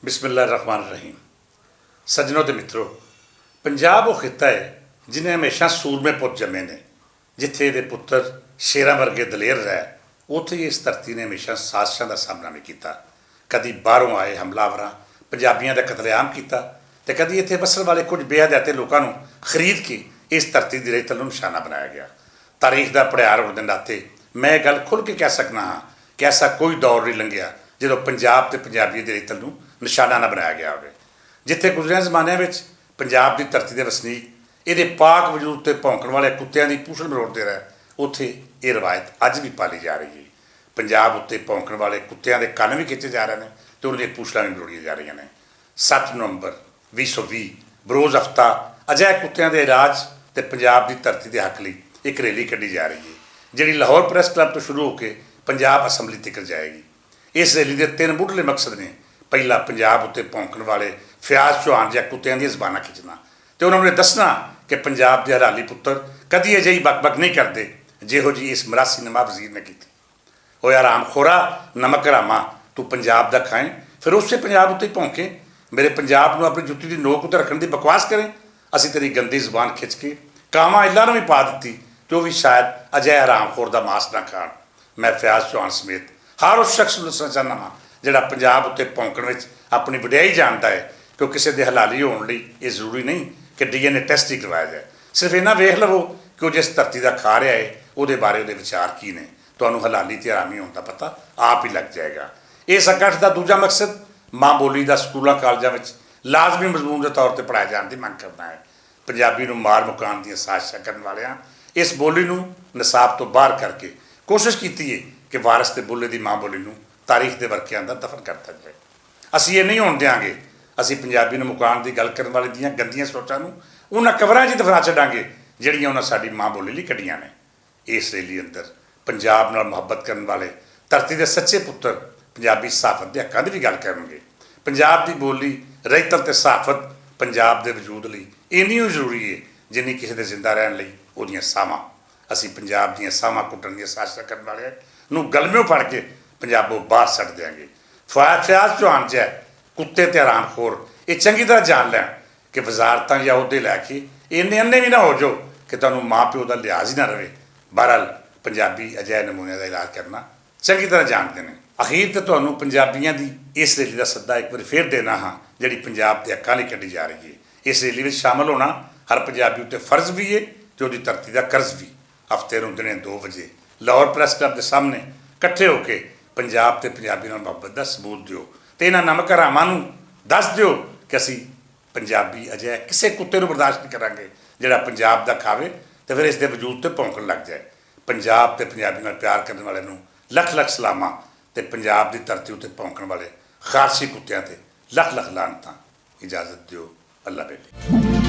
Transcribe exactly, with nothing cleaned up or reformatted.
بسم اللہ الرحمن الرحیم۔ سجنوں تے متروں، پنجاب او خطہ ہے جنہیں ہمیشہ سورمے پت جمے نے۔ جتھے دے پتر شیراں ورگے دلیر رہ، اوتھے اس دھرتی نے ہمیشہ سازشاں دا سامنا وی کیتا۔ کدی باہروں آئے حملہ آوراں پنجابیاں دا قتل عام کیتا، تے کدی اتھے بسر والے کچھ بے حد ایتے لوکاں نوں خرید کے اس دھرتی دی رہتل نوں نشانہ بنایا گیا۔ تاریخ دا پڑھیار ہوندے ناتے میں گل کھل کے کہہ سکنا ہاں کہ ایسا کوئی دور نہیں لنگیا جدوں پنجاب تے پنجابی دے رہتل نوں نشانہ نہ بنایا گیا ہووے۔ جتھے گزریاں زمانیاں وچ پنجاب دی دھرتی دے وسنیک ایہدے پاک وجود تے پھونکن والے کتیاں دی پوشل مروڑ دے رہے، اتھے ایہہ روایت اج وی پالی جا رہی ہے۔ پنجاب اتے پھونکن والے کتیاں دے کن وی کھچے جا رہے ہیں تے انہاں دیاں پوشلاں وی مروڑیاں جا رہیاں نے۔ ست نومبر ویہہ سو ویہہ، بروز ہفتہ اجہے کتیاں دے علاج تے پنجاب دی دھرتی دے حق لئی اک ریلی کڈی جا رہی ہے، جیہڑی لاہور پریس کلب توں شروع ہو کے پنجاب اسمبلی تک جائے گی۔ اس ریلی دے تین مڈلے مقصد نے۔ پہلا، پنجاب اتے پھونکن والے فیاض چوہان جیہاں کتیاں دیاں زباناں کھچنا تے انہاں نوں ایہہ دسنا کہ پنجاب دے حلالی پتر کدی اجہی بک بک نہیں کردے، جیہو جی اس مراسی نما وزیر نے کیتی۔ اوہ آرام خورا، نمک راما، تو پنجاب دا کھائیں، پھر اسے پنجاب اتے ہی پھونکیں۔ میرے پنجاب نوں اپنی جتی دی نوک اتے رکھن دی بکواس کریں۔ اسی تیری گندی زبان کھچ کے کاواں اللہ نوں وی پا دتی، تے او وی شاید اجے آرام خور دا ماس نہ کھان۔ میں فیاض چوہان سمیت ہر اس شخص نوں دسنا چاہنا ہاں جڑا پنجاب اتے پونکن وچ اپنی وڈیائی جاندا ہے کہ او کسے دے حلالی ہون لئی ایہہ ضروری نہیں کہ ڈی این اے ٹیسٹ ہی کروایا جائے۔ صرف اینا ویکھ لوو کہ او جس دھرتی دا کھا رہیا ہے اوہدے بارے اوہدے وچار کی نے۔ تہانوں حلالی تے حرامی ہون دا پتہ آپ ہی لگ جائے گا۔ اس اکٹھ دا دوجا مقصد ماں بولی دا سکولاں کالجاں وچ لازمی مضمون دے طور تے پڑھائے جان دی منگ کرنا ہے۔ پنجابی نوں مار مکان دیاں سازشاں کرن والیاں اس بولی نوں نصاب توں باہر کر کے کوشش کیتی ہے کہ وارث تے بولے دی ماں بولی نوں تاریخ دے ورقیاں اندر دفن کر دتا جائے۔ اسی ایہہ نہیں ہون دیاں گے۔ اسی پنجابی نوں مکان دی گل کرن والے دیاں گندیاں سوچاں نوں انہاں قبراں جی دفنا چھڈاں گے جڑیاں انہاں ساڈی ماں بولی لئی کڈیاں نے۔ اس ریلی اندر پنجاب نال محبت کرن والے دھرتی دے سچے پتر پنجابی صحافت دے حقاں دی وی گل کرن گے۔ پنجاب دی بولی، رہتل تے صحافت پنجاب دے وجود لئی اینی ہی ضروری ہے جنی کسے دے زندہ رہن لئی اوہدیاں ساہواں۔ اسی پنجاب دیاں ساہواں کٹن دیاں سازشاں کرن والے نوں گلمیوں پھڑ کے پنجابوں باہر سٹ دیاں گے۔ فوائد فیاض چوہان جے کتے تے آرام خور ایہہ چنگی طرح جان لین کہ وزارتاں یا عہدے لے کے اینے انے وی نہ ہو جاؤ کہ تہانوں ماں پیو دا لحاظ ہی نہ رہے۔ بہرحال، پنجابی اجہے نمونیاں دا علاج کرنا چنگی طرح جانتے ہیں۔ اخیر تے تہانوں پنجابیاں دی اس ریلی دا سدا ایک بار پھر دینا ہاں جڑی پنجاب دے حقاں لئی کڈی جا رہی ہے۔ اس ریلی وچ شامل ہونا ہر پنجابی اتے فرض وی ہے تے اوہدی دھرتی دا قرض وی۔ ہفتے نوں دنے دو وجے لاہور پریس کلب دے سامنے کٹھے ہو کے پنجاب تے پنجابی نال محبت دا ثبوت دیو تے انہاں نمک حراماں نوں دس دیو کہ اسی پنجابی اجہے کسے کتے نوں برداشت نہیں کرانگے جڑا پنجاب دا کھاوے تے پھر اس دے وجود تے پونکن لگ جائے۔ پنجاب تے پنجابی نال پیار کرن والے نوں لکھ لکھ سلاماں تے پنجاب دی دھرتی اتے پونکن والے خارشی کتیاں تے لکھ لکھ لعنتاں۔ اجازت دیو، اللہ بیلی۔